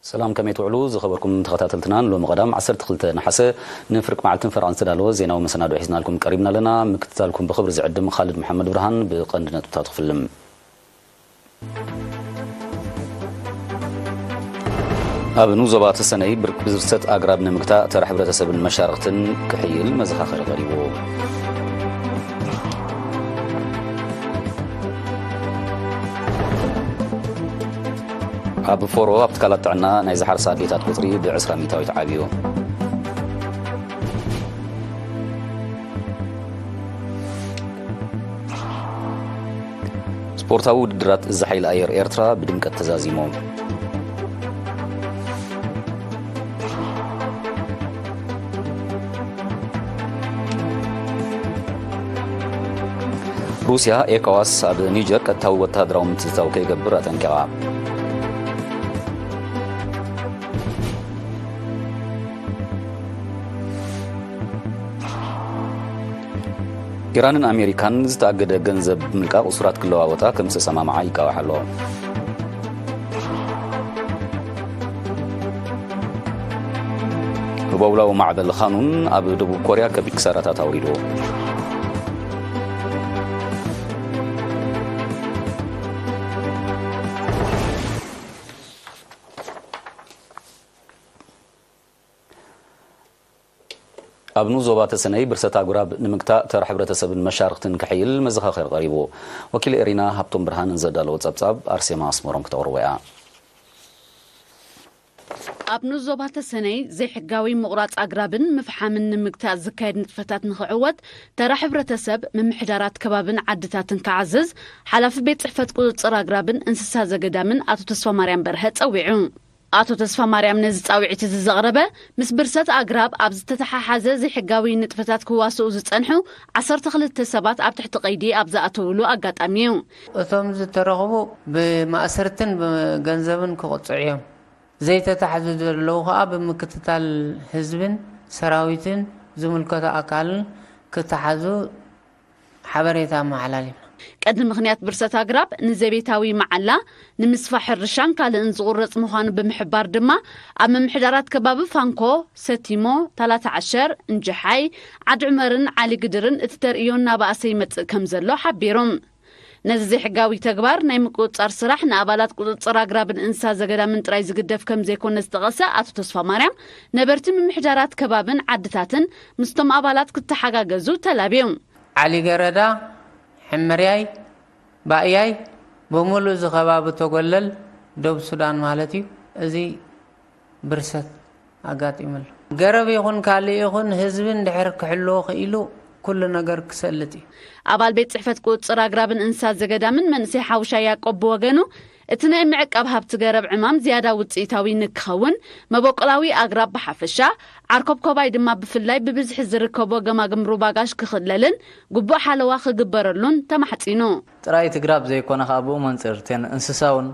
ሰላም፣ ከመይ ትውዕሉ ዝኸበርኩም ተኸታተልትና? ንሎሚ ቀዳም ዓሰርተ ክልተ ነሓሰ ንፍርቂ መዓልትን ፈረቓን ዝተዳለወ ዜናዊ መሰናዶ ሒዝናልኩም ቀሪብና ኣለና። ምክትታልኩም ብኽብሪ ዝዕድም ኻልድ መሓመድ ብርሃን። ብቐንዲ ነጥብታት ክፍልም። ኣብ ንዞባ ተሰነይ ብርክ ብዝርሰት ኣግራብ ንምግታእ ተራ ሕብረተሰብን መሻርኽትን ክሕይል መዘኻኸሪ ቀሪቡ። ኣብ ፎሮ ኣብ ትካላት ጥዕና ናይ ዝሓርሳ ኣዴታት ቁጽሪ ብ ዕስራ ሚእታዊት ዓብዩ። ስፖርታዊ ውድድራት እዚ ሓይሊ ኣየር ኤርትራ ብድምቀት ተዛዚሙ። ሩስያ፣ ኤኮዋስ ኣብ ኒጀር ቀጥታዊ ወተሃደራዊ ምትእትታው ከይገብር ኣጠንቂቓ። ኢራንን ኣሜሪካን ዝተኣገደ ገንዘብ ብምልቃቕ እሱራት ክለዋወጣ ከም ዝተሰማምዓ ይቃዋሕ ኣሎ። ህቦብላዊ ማዕበል ኻኑን ኣብ ደቡብ ኮርያ ከቢድ ክሳራታት ኣውሪዱ። ኣብ ንኡስ ዞባ ተሰነይ ብርሰት ኣግራብ ንምግታእ ተራ ሕብረተሰብን መሻርኽትን ክሕይል መዘኻኸሪ ቀሪቡ። ወኪል ኤሪና ሃብቶም ብርሃን ንዘዳለዎ ጸብጻብ ኣርሴማ ኣስመሮም ክተቕርቦ እያ። ኣብ ንኡስ ዞባ ተሰነይ ዘይሕጋዊ ምቑራጽ ኣግራብን ምፍሓምን ንምግታእ ዝካየድ ንጥፈታት ንኽዕወት ተራ ሕብረተሰብ፣ ምምሕዳራት ከባብን ዓድታትን ክዓዝዝ ሓላፊ ቤት ጽሕፈት ቁጽጽር ኣግራብን እንስሳ ዘገዳምን ኣቶ ተስፋማርያም በርሀ ጸዊዑ። ኣቶ ተስፋማርያም ነዚ ጻውዒት እዚ ዘቕረበ፣ ምስ ብርሰት ኣግራብ ኣብ ዝተተሓሓዘ ዘይሕጋዊ ንጥፈታት ክዋስኡ ዝጸንሑ ዓሰርተ ክልተ ሰባት ኣብ ትሕቲ ቀይዲ ኣብ ዝኣተውሉ ኣጋጣሚ እዩ። እቶም ዝተረኽቡ ብማእሰርትን ብገንዘብን ክቕጽዑ እዮም። ዘይተታሕዙ ዘለዉ ከኣ ብምክትታል ህዝብን ሰራዊትን ዝምልከቶ ኣካልን ክተሓዙ ሓበሬታ ኣመሓላሊፍና። ቀንዲ ምኽንያት ብርሰት ኣግራብ ንዘቤታዊ መዓላ፣ ንምስፋሕ ሕርሻን ካልእን ዝቑረጽ ምዃኑ ብምሕባር ድማ፣ ኣብ ምምሕዳራት ከባቢ ፋንኮ፣ ሰቲሞ፣ ታላታ ዓሸር፣ እንጀሓይ፣ ዓዲ ዑመርን ዓሊ ግድርን እቲ ተርእዮ እናበኣሰ ይመጽእ ከም ዘሎ ሓቢሩ። ነዚ ዘይሕጋዊ ተግባር ናይ ምቁጽጻር ስራሕ ንኣባላት ቁጽጽር ኣግራብን እንስሳ ዘገዳምን ጥራይ ዝግደፍ ከም ዘይኮነ ዝጠቐሰ ኣቶ ተስፋማርያም፣ ነበርቲ ምምሕዳራት ከባብን ዓድታትን ምስቶም ኣባላት ክተሓጋገዙ ተላብዩ። ዓሊ ገረዳ፣ ሕምርያይ፣ ባእያይ፣ ብምሉእ እዚ ከባቢ ተጎለል፣ ደቡብ ሱዳን ማለት እዩ። እዚ ብርሰት ኣጋጢሙ ኣሎ። ገረብ ይኹን ካልእ ይኹን ህዝቢ እንድሕር ክሕልዎ ክኢሉ ኩሉ ነገር ክሰልጥ እዩ። ኣባል ቤት ጽሕፈት ቁጽጽር ኣግራብን እንስሳት ዘገዳምን መንእሰይ ሓውሻ ያቆብ ብወገኑ፣ እቲ ናይ ምዕቃብ ሃብቲ ገረብ ዕማም ዝያዳ ውጽኢታዊ ንክኸውን፣ መበቆላዊ ኣግራብ ብሓፈሻ፣ ዓርኮብኮባይ ድማ ብፍላይ ብብዝሒ ዝርከቦ ገማግም ሩባ ጋሽ ክኽለልን ግቡእ ሓለዋ ክግበረሉን ተማሕጺኑ። ጥራይ እቲ ግራብ ዘይኮነ ከኣ ብኡ መንጽር እተን እንስሳ እውን፣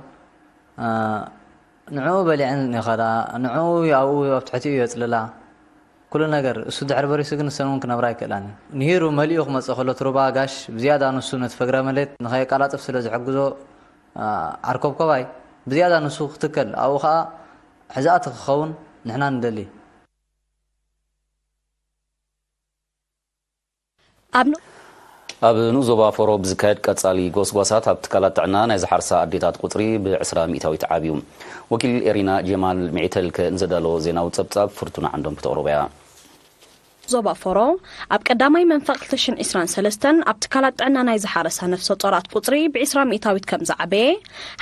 እ፣ ንዕኡ በሊዐን ይኸዳ፣ ንዕኡ ኣብኡ ኣብ ትሕቲኡ የጽልላ። ኩሉ ነገር እሱ ድሕሪ በሪሱ ግን ንሰን እውን ክነብራ ኣይክእላን እዩ። ንሂሩ መሊኡ ክመጽእ ከሎ እቲ ሩባ ጋሽ ብዝያዳ ንሱ ነቲ ፈግረ መሬት ንኸየቃላጥፍ ስለ ዝሕግዞ፣ እ፣ ዓርኮብኮባይ ብዝያዳ ንሱ ክትከል ኣብኡ ኸኣ ሕዛእቲ ክኸውን ንሕና ንደሊ። ኣብ ን- ኣብ ንኡስ ዞባ ፎሮ ብዝካየድ ቀጻሊ ጎስጓሳት ኣብ ትካላት ጥዕና ናይ ዝሓርሳ ኣዴታት ቁጽሪ ብ ዕስራ ሚእታዊት ዓብዩ። ወኪል ኤሪና ጀማል ሚዕተልከ ንዘዳለዎ ዜናዊ ጸብጻብ ፍርቱና ዓንዶም ክተቕርቦ እያ። ዞባ ፎሮ ኣብ ቀዳማይ መንፈቕ ክልተ ሽሕን ዕስራን ሰለስተን ኣብ ትካላት ጥዕና ናይ ዝሓረሳ ነፍሰ ጾራት ቁጽሪ ብ ዕስራ ሚእታዊት ከም ዝዓበየ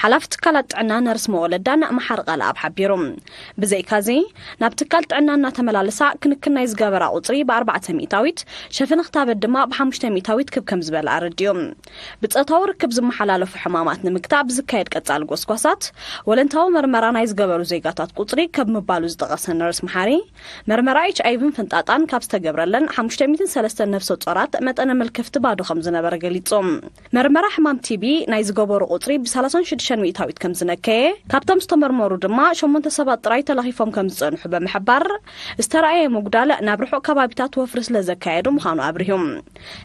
ሓላፊ ትካላት ጥዕና ነርስ መወለዳን መሓሪ ቃልኣብ ሓቢሩ። ብዘይካዚ፣ ናብ ትካል ጥዕና እናተመላለሳ ክንክን ናይ ዝገበራ ቁጽሪ ብኣርባዕተ ሚእታዊት፣ ሸፈነ ክታበት ድማ ብሓሙሽተ ሚእታዊት ክብ ከም ዝበለ ኣረዲኡ። ብጾታዊ ርክብ ዝመሓላለፉ ሕማማት ንምግታእ ብዝካየድ ቀጻሊ ጎስጓሳት፣ ወለንታዊ መርመራ ናይ ዝገበሩ ዜጋታት ቁጽሪ ከብ ምባሉ ዝጠቐሰ ነርስ መሓሪ፣ መርመራ ኤች ኣይ ቪን ፍንጣጣን ካብ ዝተገብረለን ሓሙሽተ ሚእትን ሰለስተን ነፍሰ ጾራት መጠነ መልከፍቲ ባዶ ከም ዝነበረ ገሊጹ። መርመራ ሕማም ቲቢ ናይ ዝገበሩ ቁጽሪ ብ ሰላሳን ሽዱሽተን ሚእታዊት ከም ዝነከየ፣ ካብቶም ዝተመርመሩ ድማ ሸሞንተ ሰባት ጥራይ ተለኺፎም ከም ዝጸንሑ ብምሕባር፣ ዝተራእየ ምጉዳል ናብ ርሑቕ ከባቢታት ወፍሪ ስለ ዘካየዱ ምዃኑ ኣብሪሁ።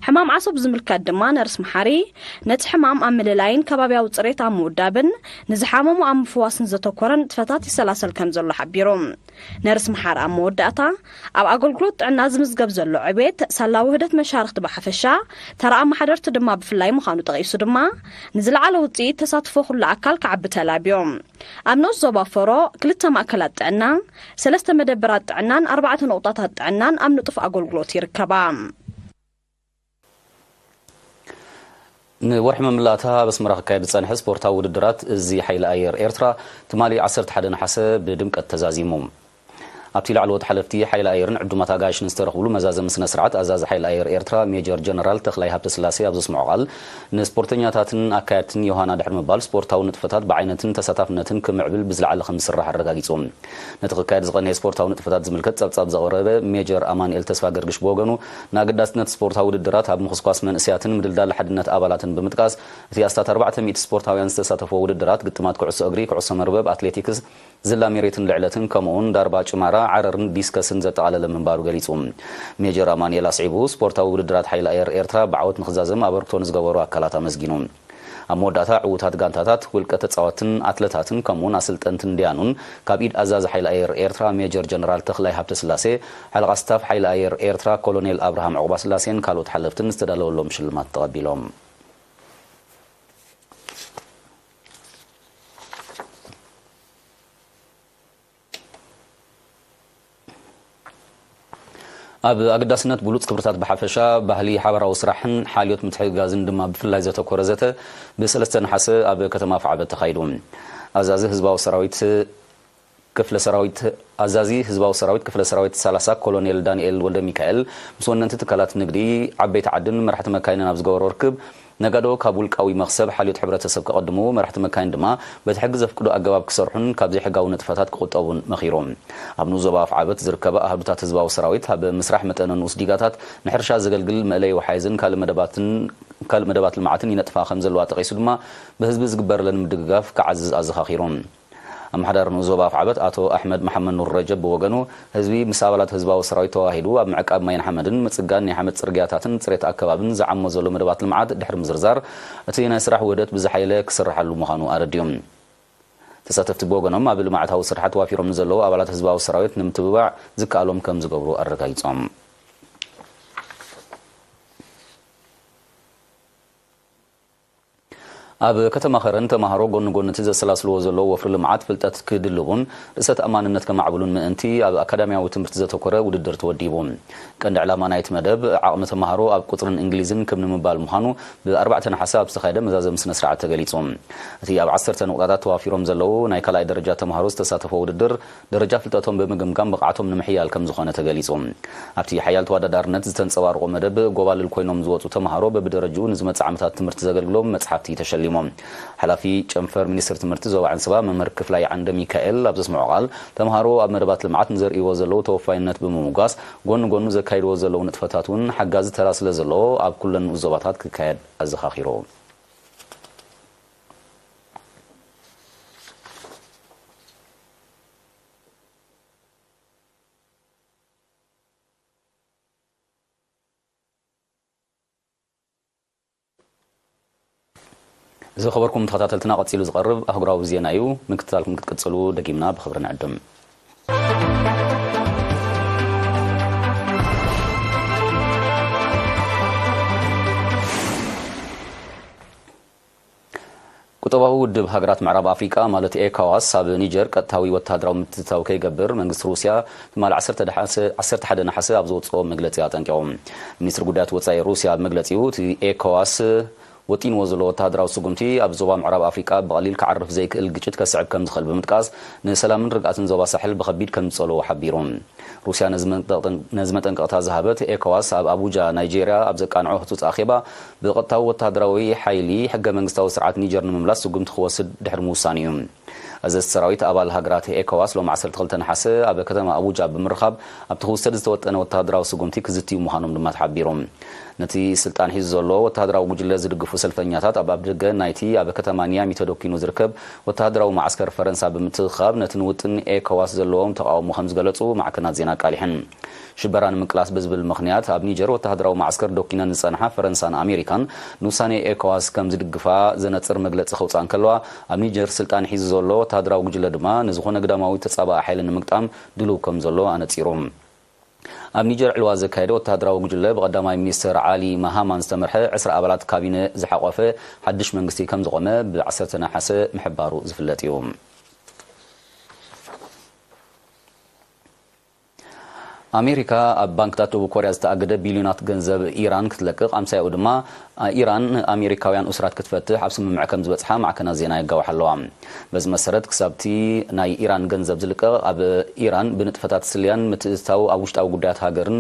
ሕማም ዓሶ ብዝምልከት ድማ ነርስ መሓሪ፣ ነቲ ሕማም ኣብ ምልላይን ከባቢያዊ ጽሬት ኣብ ምውዳብን ንዝሓመሙ ኣብ ምፍዋስን ዘተኮረ ንጥፈታት ይሰላሰል ከም ዘሎ ሓቢሩ። ነርስ መሓሪ ኣብ መወዳእታ፣ ኣብ ኣገልግሎት ጥዕና ዝምዝገብ ዘሎ ዕቤት፣ ሳላ ውህደት መሻርኽቲ ብሓፈሻ፣ ተራ ኣመሓደርቲ ድማ ብፍላይ ምዃኑ ጠቒሱ ድማ፣ ንዝለዓለ ውጽኢት ተሳትፎ ኩሉ ኣካል ክዓቢ ተላብዮ። ኣብ ንኡስ ዞባ ፈሮ፣ ክልተ ማእከላት ጥዕና፣ ሰለስተ መደበራት ጥዕናን ኣርባዕተ ነቑጣታት ጥዕናን ኣብ ንጡፍ ኣገልግሎት ይርከባ። ንወርሒ መምላእታ ኣብ ኣስመራ ክካየድ ዝጸንሐ ስፖርታዊ ውድድራት እዚ ሓይሊ ኣየር ኤርትራ ትማሊ ዓሰርተ ሓደ ነሓሰ ብድምቀት ተዛዚሙ። ኣብቲ ላዕለዎት ሓለፍቲ ሓይሊ ኣየርን ዕዱማት ኣጋይሽን ዝተረኽብሉ መዛዘሚ ስነ ስርዓት፣ ኣዛዚ ሓይሊ ኣየር ኤርትራ ሜጀር ጀነራል ተኽላይ ሃብተስላሴ ኣብ ዘስምዖ ቃል፣ ንስፖርተኛታትን ኣካየድትን ዮሃና ድሕሪ ምባል፣ ስፖርታዊ ንጥፈታት ብዓይነትን ተሳታፍነትን ክምዕብል ብዝለዓለ ከም ዝስራሕ ኣረጋጊጹ። ነቲ ክካየድ ዝቐነየ ስፖርታዊ ንጥፈታት ዝምልከት ጸብጻብ ዘቕረበ ሜጀር ኣማኑኤል ተስፋ ገርግሽ ብወገኑ፣ ንኣገዳስነት ስፖርታዊ ውድድራት ኣብ ምኹስኳስ መንእሰያትን ምድልዳል ሓድነት ኣባላትን ብምጥቃስ፣ እቲ ኣስታት ኣርባዕተ ሚእቲ ስፖርታውያን ዝተሳተፍዎ ውድድራት ግጥማት ኩዕሶ እግሪ፣ ኩዕሶ መርበብ፣ ኣትሌቲክስ፣ ዝላ ሜሬትን ልዕለትን፣ ከምኡውን ዳርባ ጭማራ፣ ዓረርን ዲስከስን ዘጠቓለለ ምንባሩ ገሊጹ። ሜጀር ኣማኑኤል ኣስዒቡ፣ ስፖርታዊ ውድድራት ሓይሊ ኣየር ኤርትራ ብዓወት ንኽዛዘም ኣበርክቶ ንዝገበሩ ኣካላት ኣመስጊኑ። ኣብ መወዳእታ፣ ዕዉታት ጋንታታት፣ ውልቀ ተጻወትን ኣትለታትን፣ ከምኡውን ኣሰልጠንትን ዲያኑን፣ ካብ ኢድ ኣዛዚ ሓይሊ ኣየር ኤርትራ ሜጀር ጀነራል ተኽላይ ሃብተስላሴ፣ ሓለቓ ስታፍ ሓይሊ ኣየር ኤርትራ ኮሎኔል ኣብርሃም ዑቕባስላሴን ካልኦት ሓለፍትን ዝተዳለወሎም ሽልማት ተቐቢሎም። ኣብ ኣገዳስነት ብሉጽ ክብርታት ብሓፈሻ፣ ባህሊ ሓባራዊ ስራሕን ሓልዮት ምትሕግጋዝን ድማ ብፍላይ ዘተኮረ ዘተ ብሰለስተ ነሓሰ ኣብ ከተማ ኣፍዓበት ተኻይዱ። ኣዛዚ ህዝባዊ ሰራዊት ክፍለ ሰራዊት፣ ኣዛዚ ህዝባዊ ሰራዊት ክፍለ ሰራዊት ሰላሳ ኮሎኔል ዳንኤል ወልደ ሚካኤል ምስ ወነንቲ ትካላት ንግዲ፣ ዓበይቲ ዓድን መራሕቲ መካይንን ኣብ ዝገበሮ ርክብ፣ ነጋዶ ካብ ውልቃዊ መኽሰብ ሓልዮት ሕብረተሰብ ከቐድሙ፣ መራሕቲ መካይን ድማ በቲ ሕጊ ዘፍቅዶ ኣገባብ ክሰርሑን ካብ ዘይሕጋዊ ንጥፈታት ክቑጠቡን መኺሩ። ኣብ ንኡስ ዞባ ኣፍዓበት ዝርከባ ኣሃዱታት ህዝባዊ ሰራዊት ኣብ ምስራሕ መጠነ ንኡስ ዲጋታት ንሕርሻ ዘገልግል መእለዪ ወሓይዝን ካልእ መደባትን፣ ካልእ መደባት ልምዓትን ይነጥፋ ከም ዘለዋ ጠቒሱ ድማ፣ ብህዝቢ ዝግበረለን ምድግጋፍ ክዓዝዝ ኣዘኻኺሩ። ኣመሓዳሪ ንኡስ ዞባ ኣፍዓበት ኣቶ ኣሕመድ መሓመድ ኑር ረጀብ ብወገኑ፣ ህዝቢ ምስ ኣባላት ህዝባዊ ሰራዊት ተዋሂዱ ኣብ ምዕቃብ ማይን ሓመድን ምጽጋን ናይ ሓመድ ጽርግያታትን ጽሬት ኣከባብን ዝዓሞ ዘሎ መደባት ልምዓት ድሕሪ ምዝርዛር፣ እቲ ናይ ስራሕ ውህደት ብዝሓየለ ክስርሓሉ ምዃኑ ኣረዲኦም። ተሳተፍቲ ብወገኖም፣ ኣብ ልምዓታዊ ስራሓት ተዋፊሮም ንዘለዉ ኣባላት ህዝባዊ ሰራዊት ንምትብባዕ ዝከኣሎም ከም ዝገብሩ ኣረጋጊጾም። ኣብ ከተማ ኸረን ተማሃሮ ጎኒ ጎኒ እቲ ዘሰላስልዎ ዘለዉ ወፍሪ ልምዓት ፍልጠት ክድልቡን ርእሰ ተኣማንነት ከማዕብሉን ምእንቲ ኣብ ኣካዳሚያዊ ትምህርቲ ዘተኮረ ውድድር ተወዲቡ። ቀንዲ ዕላማ ናይቲ መደብ ዓቕሚ ተማሃሮ ኣብ ቁጽርን እንግሊዝን ክብ ንምባል ምዃኑ ብ ኣርባዕተ ነሓሰ ኣብ ዝተኻየደ መዛዘሚ ስነ ስርዓት ተገሊጹ። እቲ ኣብ ዓሰርተ ንቑጣታት ተዋፊሮም ዘለዉ ናይ ካልኣይ ደረጃ ተማሃሮ ዝተሳተፎ ውድድር ደረጃ ፍልጠቶም ብምግምጋም ብቕዓቶም ንምሕያል ከም ዝኾነ ተገሊጹ። ኣብቲ ሓያል ተወዳዳርነት ዝተንጸባረቖ መደብ፣ ጎባልል ኮይኖም ዝወጹ ተማሃሮ በብደረጅኡ ንዝመጽእ ዓመታት ትምህርቲ ዘገልግሎም መጽሓፍቲ ተሸሊሞም። ሓላፊ ጨንፈር ሚኒስትሪ ትምህርቲ ዞባ ዓንሰባ መምህር ክፍላይ ዓንደ ሚካኤል ኣብ ዘስምዖ ቃል፣ ተማሃሮ ኣብ መደባት ልምዓት ንዘርእይዎ ዘለዉ ተወፋይነት ብምምጓስ፣ ጎኒ ጎኑ ዘካይድዎ ዘለዉ ንጥፈታት እውን ሓጋዚ ተራ ስለ ዘለዎ፣ ኣብ ኩለን ንኡስ ዞባታት ክካየድ ኣዘኻኺሩ። ዝኸበርኩም ተኸታተልትና፣ ቀጺሉ ዝቐርብ ኣህጉራዊ ዜና እዩ። ምክትታልኩም ክትቅጽሉ ደጊምና ብኽብሪ ንዕድም። ቁጠባዊ ውድብ ሃገራት ምዕራብ ኣፍሪቃ ማለት ኤካዋስ ኣብ ኒጀር ቀጥታዊ ወተሃደራዊ ምትእትታው ከይገብር መንግስቲ ሩስያ ትማሊ ዓሰርተ ደሓሰ-፣ ዓሰርተ ሓደ ነሓሰ ኣብ ዘውጽኦ መግለጺ ኣጠንቂቑ። ሚኒስትሪ ጉዳያት ወጻኢ ሩስያ ኣብ መግለጺኡ፣ እቲ ኤካዋስ ወጢንዎ ዘሎ ወተሃደራዊ ስጉምቲ ኣብ ዞባ ምዕራብ ኣፍሪቃ ብቐሊል ክዓርፍ ዘይክእል ግጭት ከስዕብ ከም ዝኽእል ብምጥቃስ፣ ንሰላምን ርግኣትን ዞባ ሳሕል ብኸቢድ ከም ዝጸለዎ ሓቢሩ። ሩስያ ነዚ መጠንቀ-፣ ነዚ መጠንቀቕታ ዝሃበት፣ ኤኮዋስ ኣብ ኣቡጃ ናይጄርያ ኣብ ዘቃንዖ ህጹጽ ኣኼባ፣ ብቐጥታዊ ወተሃደራዊ ሓይሊ ሕገ መንግስታዊ ስርዓት ኒጀር ንምምላስ ስጉምቲ ክወስድ ድሕሪ ምውሳኑ እዩ። ኣዘዝቲ ሰራዊት ኣባል ሃገራት ኤኮዋስ ሎም ዓሰርተ ክልተ ነሓሰ ኣብ ከተማ ኣቡጃ ብምርኻብ ኣብቲ ክውሰድ ዝተወጠነ ወተሃደራዊ ስጉምቲ ክዝትዩ ምዃኖም ድማ ተሓቢሩ። ነቲ ስልጣን ሒዙ ዘሎ ወተሃደራዊ ጉጅለ ዝድግፉ ሰልፈኛታት ኣብ ኣፍደገ ናይቲ ኣብ ከተማ ኒያሚ ተደኪኑ ዝርከብ ወተሃደራዊ ማዓስከር ፈረንሳ ብምትእኽኻብ ነቲ ንውጥን ኤኮዋስ ዘለዎም ተቓውሞ ከም ዝገለጹ ማዕከናት ዜና ኣቃሊሐን። ሽበራ ንምቅላስ ብዝብል ምኽንያት ኣብ ኒጀር ወተሃደራዊ ማዓስከር ዶኪነን ዝጸንሓ ፈረንሳን ኣሜሪካን ንውሳኔ ኤኮዋስ ከም ዝድግፋ ዘነጽር መግለጺ ከውጽኣ እንከለዋ፣ ኣብ ኒጀር ስልጣን ሒዙ ዘሎ ወተሃደራዊ ጉጅለ ድማ ንዝኾነ ግዳማዊ ተጻባኢ ሓይሊ ንምግጣም ድሉው ከም ዘሎ ኣነጺሩ። ኣብ ኒጀር ዕልዋ ዘካየደ ወተሃደራዊ ጉጅለ ብቐዳማይ ሚኒስትር ዓሊ ማሃማን ዝተመርሐ ዕስራ ኣባላት ካቢነ ዝሓቖፈ ሓድሽ መንግስቲ ከም ዝቖመ ብ ዓሰርተ ነሓሰ ምሕባሩ ዝፍለጥ እዩ። ኣሜሪካ ኣብ ባንክታት ደቡብ ኮርያ ዝተኣገደ ቢልዮናት ገንዘብ ኢራን ክትለቅቕ፣ ኣምሳያኡ ድማ ኢራን ኣሜሪካውያን እሱራት ክትፈትሕ ኣብ ስምምዕ ከም ዝበጽሓ ማዕከናት ዜና የጋውሓ ኣለዋ። በዚ መሰረት፣ ክሳብቲ ናይ ኢራን ገንዘብ ዝልቀቕ፣ ኣብ ኢራን ብንጥፈታት ስልያን ምትእትታው ኣብ ውሽጣዊ ጉዳያት ሃገርን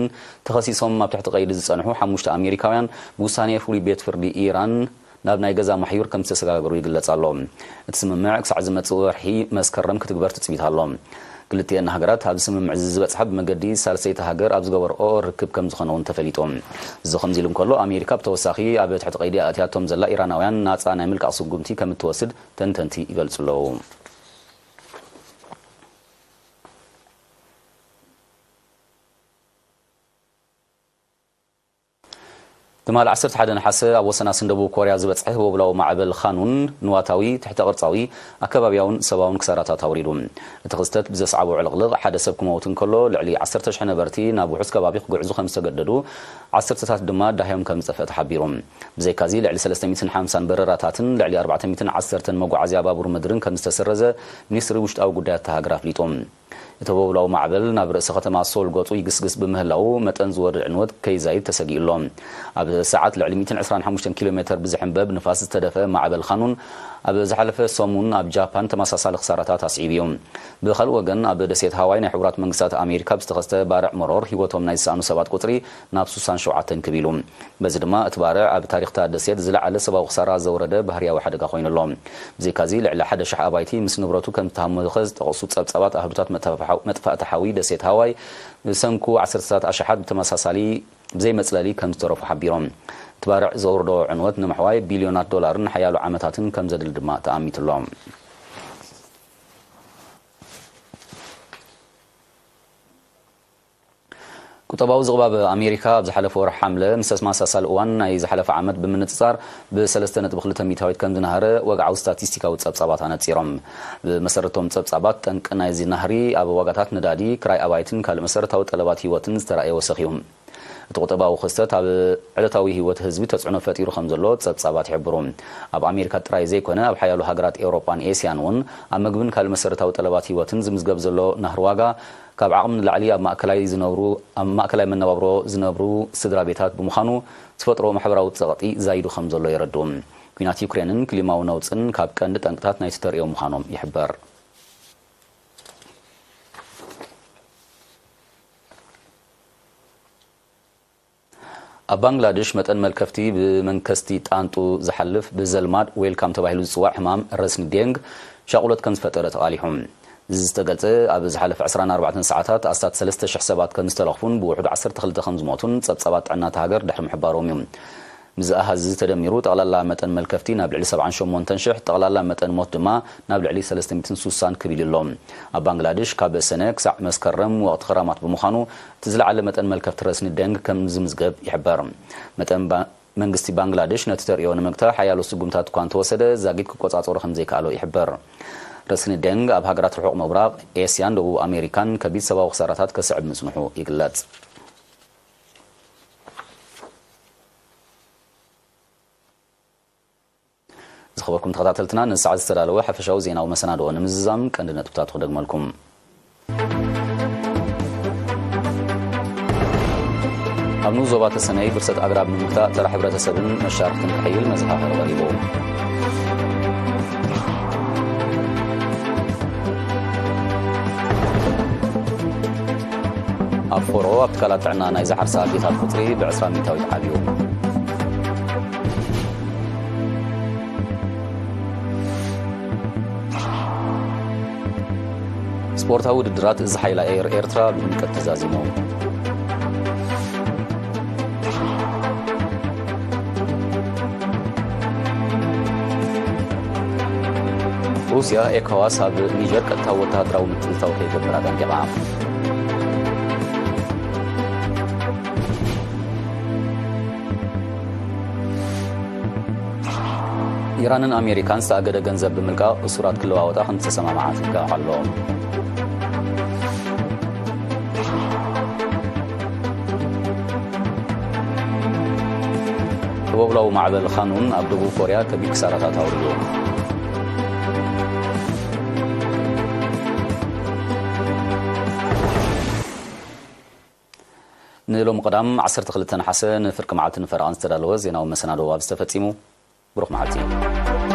ተኸሲሶም ኣብ ትሕቲ ቀይዲ ዝጸንሑ ሓሙሽተ ኣሜሪካውያን ብውሳኔ ፍሉይ ቤት ፍርዲ ኢራን ናብ ናይ ገዛ ማሕዩር ከም ዝተሰጋገሩ ይግለጽ ኣሎ። እቲ ስምምዕ ክሳዕ ዝመጽእ ወርሒ መስከረም ክትግበር ትጽቢት ኣሎ። ክልቲኤን ሃገራት ኣብዚ ስምምዕ እዚ ዝበጽሓ ብመገዲ ሳልሰይቲ ሃገር ኣብ ዝገበርኦ ርክብ ከም ዝኾነ እውን ተፈሊጡ። እዚ ከምዚ ኢሉ እንከሎ፣ ኣሜሪካ ብተወሳኺ ኣብ ትሕቲ ቀይዲ ኣእትያቶም ዘላ ኢራናውያን ናጻ ናይ ምልቃቕ ስጉምቲ ከም እትወስድ ተንተንቲ ይገልጹ ኣለዉ። ትማሊ ዓሰርተ ሓደ ነሓሰ ኣብ ወሰናስን ደቡብ ኮርያ ዝበጽሐ ህቦብላዊ ማዕበል ኻኑን ንዋታዊ፣ ትሕተ ቅርጻዊ፣ ኣከባብያውን ሰብኣውን ክሳራታት ኣውሪዱ። እቲ ክስተት ብዘስዓቦ ዕልቕልቕ ሓደ ሰብ ክመውት እንከሎ፣ ልዕሊ ዓሰርተ ሽሕ ነበርቲ ናብ ውሑስ ከባቢ ክግዕዙ ከም ዝተገደዱ፣ ዓሰርተታት ድማ ዳህዮም ከም ዝጠፍአ ተሓቢሩ። ብዘይካዚ፣ ልዕሊ ሰለስተ ሚእትን ሓምሳን በረራታትን ልዕሊ ኣርባዕተ ሚእትን ዓሰርተን መጓዓዝያ ባቡር ምድርን ከም ዝተሰረዘ ሚኒስትሪ ውሽጣዊ ጉዳያት እታ ሃገር ኣፍሊጡ። እቲ ህቦብላዊ ማዕበል ናብ ርእሰ ከተማ ሶል ገጹ ይግስግስ ብምህላዉ፣ መጠን ዝወርድ ዕንወት ከይዛይድ ተሰጊኡ ኣሎ። ኣብ ሰዓት ልዕሊ ሚእትን ዕስራን ሓሙሽተን ኪሎ ሜተር ብዝሕንበብ ንፋስ ዝተደፍአ ማዕበል ኻኑን፣ ኣብ ዝሓለፈ ሰሙን ኣብ ጃፓን ተመሳሳሊ ክሳራታት ኣስዒቡ እዩ። ብኻልእ ወገን፣ ኣብ ደሴት ሃዋይ ናይ ሕቡራት መንግስታት ኣሜሪካ ብዝተኸስተ ባርዕ መሮር ህይወቶም ናይ ዝሰኣኑ ሰባት ቁጽሪ ናብ ስሳን ሸውዓተን ክብ ኢሉ። በዚ ድማ እቲ ባርዕ ኣብ ታሪኽታ ደሴት ዝለዓለ ሰብኣዊ ክሳራ ዘውረደ ባህርያዊ ሓደጋ ኮይኑ ኣሎ። ብዘይካዚ፣ ልዕሊ ሓደ ሽሕ ኣባይቲ ምስ ንብረቱ ከም ዝተሃመኸ ዝጠቐሱ ጸብጻባት ኣህዱታት መጥፋእቲ ሓዊ ደሴት ሃዋይ፣ ብሰንኩ ዓሰርተታት ኣሽሓት ብተመሳሳሊ ብዘይ መጽለሊ ከም ዝተረፉ ሓቢሮም። እቲ ባርዕ ዘውርዶ ዕንወት ንምሕዋይ ቢልዮናት ዶላርን ሓያሎ ዓመታትን ከም ዘድሊ ድማ ተኣሚቱ ኣሎ። ቁጠባዊ ዝቕባብ ኣሜሪካ ኣብ ዝሓለፈ ወርሒ ሓምለ ምስ ተመሳሳሊ እዋን ናይ ዝሓለፈ ዓመት ብምንጽጻር ብ ሰለስተ ነጥቢ ክልተ ሚእታዊት ከም ዝነሃረ ወግዓዊ ስታቲስቲካዊ ጸብጻባት ኣነጺሮም። ብመሰረቶም ጸብጻባት፣ ጠንቂ ናይዚ ናህሪ ኣብ ዋጋታት ነዳዲ፣ ክራይ ኣባይትን ካልእ መሰረታዊ ጠለባት ህይወትን ዝተራእየ ወሰኽ እዩ። እቲ ቁጠባዊ ክስተት ኣብ ዕለታዊ ህይወት ህዝቢ ተጽዕኖ ፈጢሩ ከም ዘሎ ጸብጻባት ይሕብሩ። ኣብ ኣሜሪካ ጥራይ ዘይኮነ፣ ኣብ ሓያሎ ሃገራት ኤውሮጳን ኤስያን እውን ኣብ ምግብን ካልእ መሰረታዊ ጠለባት ህይወትን ዝምዝገብ ዘሎ ናህሪ ዋጋ ካብ ዓቕሚ ንላዕሊ ኣብ ማእከላይ ዝነብሩ፣ ኣብ ማእከላይ መነባብሮ ዝነብሩ ስድራ ቤታት ብምዃኑ፣ ዝፈጥሮ ማሕበራዊ ጸቕጢ ዛይዱ ከም ዘሎ የረድኡ። ኲናት ዩክሬንን ክሊማዊ ነውጽን ካብ ቀንዲ ጠንቅታት ናይቲ ተርእዮ ምዃኖም ይሕበር። ኣብ ባንግላደሽ፣ መጠን መልከፍቲ ብመንከስቲ ጣንጡ ዝሓልፍ፣ ብዘልማድ ዌልካም ተባሂሉ ዝጽዋዕ ሕማም ረስኒ ዴንግ ሻቑሎት ከም ዝፈጠረ ተቓሊሑ። እዚ ዝተገልጸ፣ ኣብ ዝሓለፈ ዕስራን ኣርባዕተን ሰዓታት ኣስታት ሰለስተ ሽሕ ሰባት ከም ዝተለኽፉን ብውሑድ ዓሰርተ ክልተ ከም ዝሞቱን ጸብጻባት ጥዕና እታ ሃገር ድሕሪ ምሕባሮም እዩ። ምስዚ ኣሃዝ እዚ ተደሚሩ፣ ጠቕላላ መጠን መልከፍቲ ናብ ልዕሊ ሰብዓን ሸሞንተን ሽሕ፣ ጠቕላላ መጠን ሞት ድማ ናብ ልዕሊ ሰለስተ ሚእትን ስሳን ክብ ኢሉ ኣሎ። ኣብ ባንግላደሽ፣ ካብ ሰነ ክሳዕ መስከረም ወቕቲ ክራማት ብምዃኑ፣ እቲ ዝለዓለ መጠን መልከፍቲ ረስኒ ደንግ ከም ዝምዝገብ ይሕበር። መጠን ባ-፣ መንግስቲ ባንግላደሽ ነቲ ተርእዮ ንምግታእ ሓያሎ ስጉምታት እኳ እንተወሰደ፣ ዛጊት ክቆጻጸሮ ከም ዘይከኣሎ ይሕበር። ረስኒ ደንግ ኣብ ሃገራት ርሑቕ ምብራቕ፣ ኤስያን ደቡብ ኣሜሪካን ከቢድ ሰብኣዊ ክሳራታት ከስዕብ ምጽንሑ ይግለጽ። ዝኸበርኩም ተኸታተልትና፣ ነዚ ሰዓት ዝተዳለወ ሓፈሻዊ ዜናዊ መሰናድኦ ንምዝዛም ቀንዲ ነጥብታቱ ክደግመልኩም። ኣብ ንኡስ ዞባ ተሰነይ ብርሰት ኣግራብ ንምግታእ ተራ ሕብረተሰብን መሻርኽትን ክሕይል መዘኻኸሪ ቀሪቡ። ኣብ ፎሮ ኣብ ትካላት ጥዕና ናይ ዝሓርሳ ኣዴታት ቁጽሪ ብዕስራ ሚእታዊት ዓብዩ። ስፖርታዊ ውድድራት፣ እዚ ሓይላ ኤር ኤርትራ ብድምቀት ተዛዚሙ። ሩስያ፣ ኤኮዋስ ኣብ ኒጀር ቀጥታዊ ወተሃደራዊ ምትእትታው ከይገብር ኣጠንቂቓ። ኢራንን ኣሜሪካን ዝተኣገደ ገንዘብ ብምልቃቕ እሱራት ክለዋወጣ ከም ዝተሰማምዓ ተጋውሓ ኣሎ። ደቡባዊ ማዕበል ኻኑን ኣብ ደቡብ ኮርያ ከቢድ ክሳራታት ኣውሪዱ። ንሎሚ ቀዳም ዓሰርተ ክልተ ነሓሰ ንፍርቂ መዓልቲ ንፈረቓን ዝተዳለወ ዜናዊ መሰናዶ ኣብዚ ተፈጺሙ። ብሩኽ መዓልቲ።